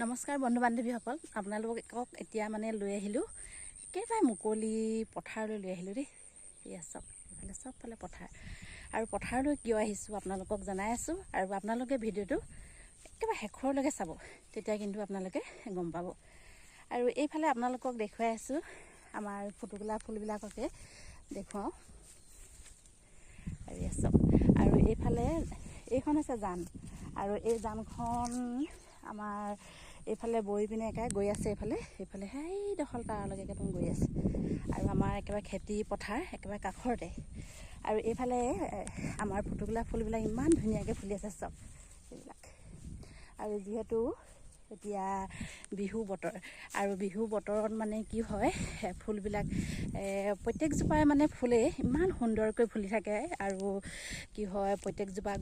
নমস্কাৰ বন্ধু বান্ধৱীসকল, আপোনালোকক এতিয়া মানে লৈ আহিলোঁ একেবাৰে মুকলি পথাৰলৈ লৈ আহিলোঁ দেই। এয়া চব এইফালে চবফালে পথাৰ। আৰু পথাৰলৈ কিয় আহিছোঁ আপোনালোকক জনাই আছোঁ, আৰু আপোনালোকে ভিডিঅ'টো একেবাৰে শেষৰলৈকে চাব, তেতিয়া কিন্তু আপোনালোকে গম পাব। আৰু এইফালে আপোনালোকক দেখুৱাই আছোঁ আমাৰ ফুটুকলা ফুলবিলাককে দেখুৱাওঁ। আৰু এয়া চব। আৰু এইফালে এইখন হৈছে জান, আৰু এই জানখন আমাৰ এইফালে বৈ পিনে একে গৈ আছে, এইফালে এইফালে সেইডোখৰ তাৰলৈকে একদম গৈ আছে। আৰু আমাৰ একেবাৰে খেতি পথাৰ একেবাৰে কাষৰতে। আৰু এইফালে আমাৰ ফুটুকলা ফুলবিলাক ইমান ধুনীয়াকৈ ফুলি আছে চব এইবিলাক। আৰু যিহেতু এতিয়া বিহু বতৰ, আৰু বিহু বতৰত মানে কি হয়, ফুলবিলাক প্ৰত্যেকজোপাই মানে ফুলেই ইমান সুন্দৰকৈ ফুলি থাকে। আৰু কি হয়, প্ৰত্যেকজোপা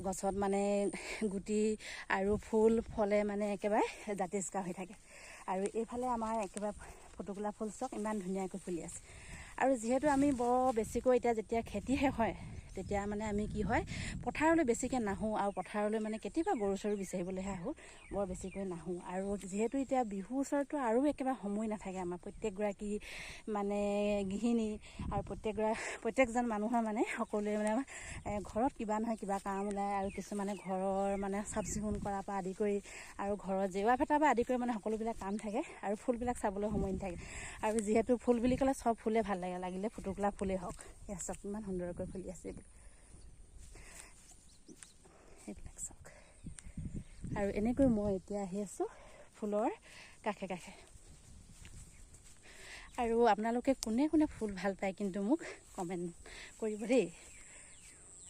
গছত মানে গুটি আৰু ফুল ফলে মানে একেবাৰে জাতিষ্কাৰ হৈ থাকে। আৰু এইফালে আমাৰ একেবাৰে ফুটুকলা ফুল চব ইমান ধুনীয়াকৈ ফুলি আছে। আৰু যিহেতু আমি বৰ বেছিকৈ এতিয়া যেতিয়া খেতি শেষ হয়, তেতিয়া মানে আমি কি হয়, পথাৰলৈ বেছিকৈ নাহোঁ। আৰু পথাৰলৈ মানে কেতিয়াবা গৰু চৰু বিচাৰিবলৈহে আহোঁ, বৰ বেছিকৈ নাহোঁ। আৰু যিহেতু এতিয়া বিহু ওচৰততো আৰু একেবাৰে সময় নাথাকে আমাৰ প্ৰত্যেকগৰাকী মানে গৃহিণী আৰু প্ৰত্যেকজন মানুহৰ মানে সকলোৱে মানে ঘৰত কিবা নহয় কিবা কাম ওলায়। আৰু কিছুমানে ঘৰৰ মানে চাফ চিকুণ কৰাৰ পৰা আদি কৰি আৰু ঘৰৰ জেওৰা ফেটাৰ পৰা আদি কৰি মানে সকলোবিলাক কাম থাকে, আৰু ফুলবিলাক চাবলৈ সময় নাথাকে। আৰু যিহেতু ফুল বুলি ক'লে চব ফুলেই ভাল লাগে, লাগিলে ফুটুকলা ফুলেই হওক। এয়া চব ইমান সুন্দৰকৈ ফুলি আছে এইবিলাক চাওক। আৰু এনেকৈ মই এতিয়া আহি আছোঁ ফুলৰ কাষে কাষে। আৰু আপোনালোকে কোনে কোনে ফুল ভাল পায় কিন্তু মোক কমেণ্ট কৰিব দেই।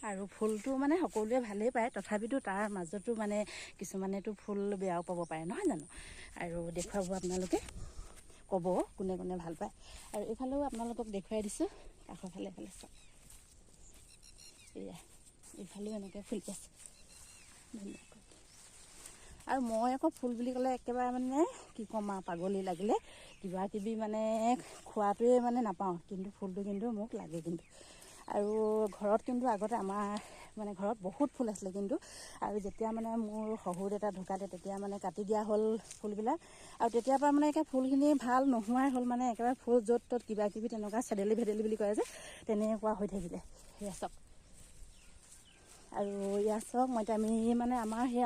আৰু ফুলটো মানে সকলোৱে ভালেই পায়, তথাপিতো তাৰ মাজতো মানে কিছুমানেতো ফুল বেয়াও পাব পাৰে, নহয় জানো? আৰু দেখুৱাব আপোনালোকে, ক'ব কোনে কোনে ভাল পায়। আৰু এইফালেও আপোনালোকক দেখুৱাই দিছোঁ, কাষৰ ফালে এইফালে চাওক, এয়া এইফালেও এনেকৈ ফুলি আছে ধুনীয়াকৈ। আৰু মই আকৌ ফুল বুলি ক'লে একেবাৰে মানে কি ক'ম আৰু, পাগলী লাগিলে কিবা কিবি মানে খোৱাটোৱে মানে নাপাওঁ, কিন্তু ফুলটো কিন্তু মোক লাগে কিন্তু। আৰু ঘৰত কিন্তু আগতে আমাৰ মানে ঘৰত বহুত ফুল আছিলে কিন্তু। আৰু যেতিয়া মানে মোৰ শহুৰ দেউতা ঢুকালে, তেতিয়া মানে কাটি দিয়া হ'ল ফুলবিলাক। আৰু তেতিয়াৰ পৰা মানে একে ফুলখিনি ভাল নোহোৱাই হ'ল, মানে একেবাৰে ফুল য'ত ত'ত কিবা কিবি তেনেকুৱা চেদেলি ভেদেলি বুলি কয় যে, তেনেকুৱা হৈ থাকিলে। সেয়া চাওক। আৰু ইয়াত চাওক, মই এতিয়া আমি মানে আমাৰ সেই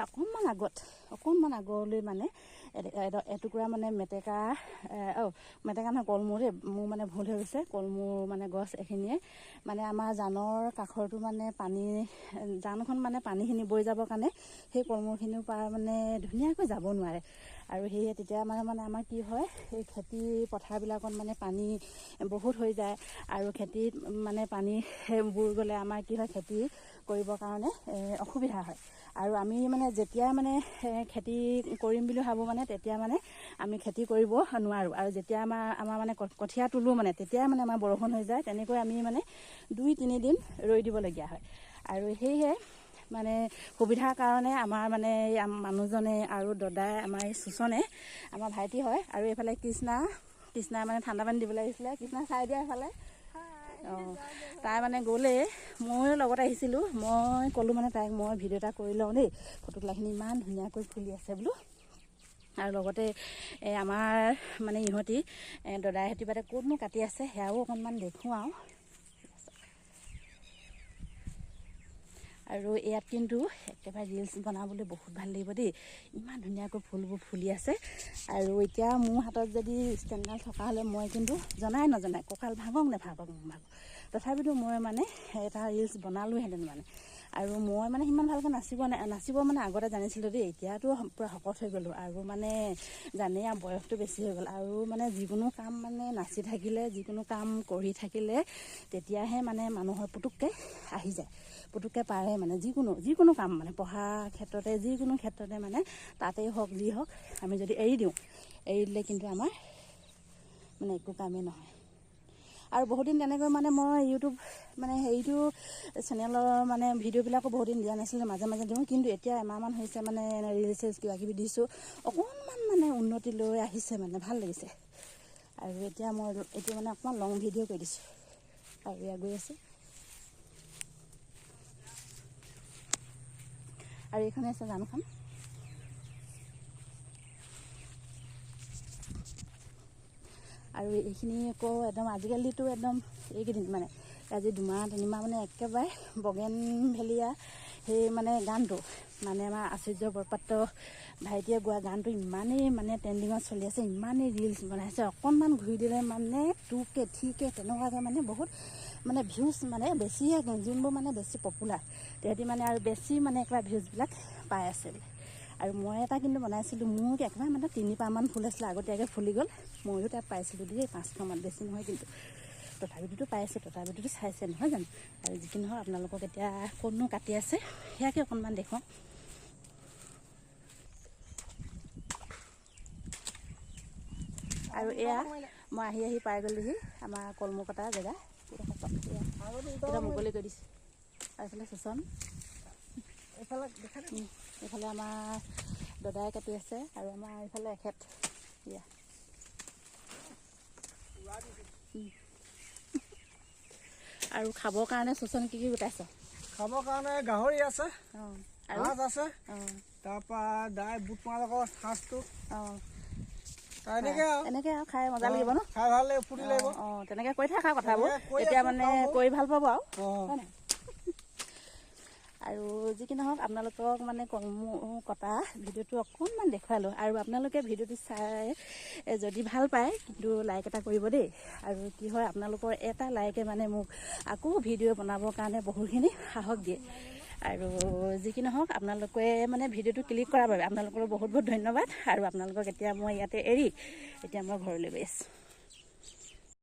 অকণমান আগলৈ মানে এটুকুৰা মানে মেটেকা, মেটেকা নহয় কলমৌ দেই, মোৰ মানে ভুল হৈ গৈছে, কলমৌ মানে গছ এইখিনিয়ে মানে আমাৰ জানৰ কাষৰটো মানে পানী, জানখন মানে পানীখিনি বৈ যাবৰ কাৰণে সেই কলমৌখিনিও পাৰ মানে ধুনীয়াকৈ যাব নোৱাৰে। আৰু সেয়ে তেতিয়া মানে আমাৰ কি হয়, এই খেতি পথাৰবিলাকত মানে পানী বহুত হৈ যায়। আৰু খেতিত মানে পানী বুৰ গ'লে আমাৰ কি হয়, খেতি কৰিবৰ কাৰণে অসুবিধা হয়। আৰু আমি মানে যেতিয়া মানে খেতি কৰিম বুলি ভাবোঁ মানে তেতিয়া মানে আমি খেতি কৰিব নোৱাৰোঁ। আৰু যেতিয়া আমাৰ মানে কঠীয়া তোলোঁ মানে তেতিয়াই মানে আমাৰ বৰষুণ হৈ যায়, তেনেকৈ আমি মানে 2-3 দিন ৰৈ দিবলগীয়া হয়। আৰু সেয়েহে মানে সুবিধাৰ কাৰণে আমাৰ মানে মানুহজনে আৰু দাদাই, আমাৰ এই সুচনে, আমাৰ ভাইটি হয়। আৰু এইফালে কৃষ্ণা মানে ঠাণ্ডা পানী দিবলৈ আহিছিলে, কৃষ্ণা চাই দিয়া এইফালে। অঁ, তাই মানে গ'লেই, ময়ো লগত আহিছিলোঁ। মই ক'লোঁ মানে তাইক মই ভিডিঅ' এটা কৰি লওঁ দেই, ফটোকলাখিনি ইমান ধুনীয়াকৈ ফুলি আছে বোলো। আৰু লগতে আমাৰ মানে ইহঁতি দদাইহঁতি বাদে ক'তনো কাটি আছে সেয়াও অকণমান দেখুৱাওঁ। আৰু ইয়াত কিন্তু একেবাৰে ৰিলচ বনাবলৈ বহুত ভাল লাগিব দেই, ইমান ধুনীয়াকৈ ফুলবোৰ ফুলি আছে। আৰু এতিয়া মোৰ হাতত যদি ষ্টেণ্ডডাল থকা হ'লে মই কিন্তু জনাই নজনাই কঁকাল ভাগক নেভাগক ভাগক, তথাপিতো মই মানে এটা ৰিলচ বনালোহেঁতেন মানে। আৰু মই মানে সিমান ভালকৈ নাচিব মানে আগতে জানিছিলোঁ দেই, এতিয়াতো পূৰা শকত হৈ গ'লোঁ। আৰু মানে জানেই আৰু বয়সটো বেছি হৈ গ'ল। আৰু মানে যিকোনো কাম মানে নাচি থাকিলে, যিকোনো কাম কৰি থাকিলে তেতিয়াহে মানে মানুহৰ পুতুককৈ আহি যায়, পুতুককৈ পাৰে মানে যিকোনো কাম মানে পঢ়া ক্ষেত্ৰতে, যিকোনো ক্ষেত্ৰতে মানে তাতেই হওক যি হওক, আমি যদি এৰি দিওঁ, এৰি দিলে কিন্তু আমাৰ মানে একো কামেই নহয়। আৰু বহুত দিন তেনেকৈ মানে মই ইউটিউব মানে হেৰিটো চেনেলৰ মানে ভিডিঅ'বিলাকো বহুত দিন দিয়া নাছিলোঁ, মাজে মাজে দিওঁ। কিন্তু এতিয়া এমাহমান হৈছে মানে ৰিলচ চিলচ কিবা কিবি দিছোঁ, অকণমান মানে উন্নতি লৈ আহিছে, মানে ভাল লাগিছে। আৰু এতিয়া মই এইটো মানে অকণমান লং ভিডিঅ' কৰি দিছোঁ। আৰু এয়া গৈ আছোঁ। আৰু এইখনে আছে জানখন। আৰু এইখিনি আকৌ একদম আজিকালিতো একদম এইকেইদিন মানে আজি 2 মাহ 3 মাহ মানে একেবাৰে বগেনভেলিয়া সেই মানে গানটো মানে আমাৰ আচুৰ্য বৰপাত্ৰ ভাইটিয়ে গোৱা গানটো ইমানেই মানে ট্ৰেণ্ডিঙত চলি আছে, ইমানেই ৰিলচ বনাইছে, অকণমান ঘূৰি দিলে মানে 2K 3K তেনেকুৱাকৈ মানে বহুত মানে ভিউজ মানে বেছিয়ে, যোনবোৰ মানে বেছি পপুলাৰ তেহেঁতি মানে আৰু বেছি মানে একেবাৰে ভিউজবিলাক পাই আছে বোলে। আৰু মই এটা কিন্তু বনাইছিলোঁ, মোৰ একেবাৰে মানে 3 পাহমান ফুল আছিলে, আগতীয়াকৈ ফুলি গ'ল, ময়ো তাত পাইছিলোঁ দেই 500মান, বেছি নহয় কিন্তু তথাপিতোতো পাইছে, তথাপিতোতো চাইছে নহয় জানো। আৰু যি কি নহওক আপোনালোকক এতিয়া ক'তনো কাটি আছে সেয়াকে অকণমান দেখুৱাওঁ। আৰু এয়া মই আহি আহি পাই গ'লোহি আমাৰ কলমৌ কটা জেগা, এতিয়া মুকলি কৰি দিছোঁ। আৰু এইফালে চোচন, এইফালে আমাৰ দাদাই কাটি আছে, আৰু আমাৰ এইফালে এখেত এয়া। আৰু খাবৰ কাৰণে চোচন কি কি গোটাইছ? খাবৰ কাৰণে গাহৰি আছে, মাছ আছে, তাৰপৰা দাই বুট মাৰ লগত সাজটো। এনেকে আৰু খাই মজা লাগিব ন? খাই ভাল লাগিব, ফূৰ্তি লাগিব। তেনেকে কৈ থাকা কথাবোৰ, তেতিয়া মানে কৰি ভাল পাব আৰু। আৰু যি কি নহওক আপোনালোকক মানে কলমৌ কটা ভিডিঅ'টো অকণমান দেখুৱালোঁ। আৰু আপোনালোকে ভিডিঅ'টো চাই যদি ভাল পায় কিন্তু লাইক এটা কৰিব দেই। আৰু কি হয় আপোনালোকৰ এটা লাইকে মানে মোক আকৌ ভিডিঅ' বনাবৰ কাৰণে বহুতখিনি সাহস দিয়ে। আৰু যি কি নহওক আপোনালোকে মানে ভিডিঅ'টো ক্লিক কৰাৰ বাবে আপোনালোকৰ বহুত বহুত ধন্যবাদ। আৰু আপোনালোকক এতিয়া মই ইয়াতে এৰি এতিয়া মই ঘৰলৈ গৈ আছোঁ।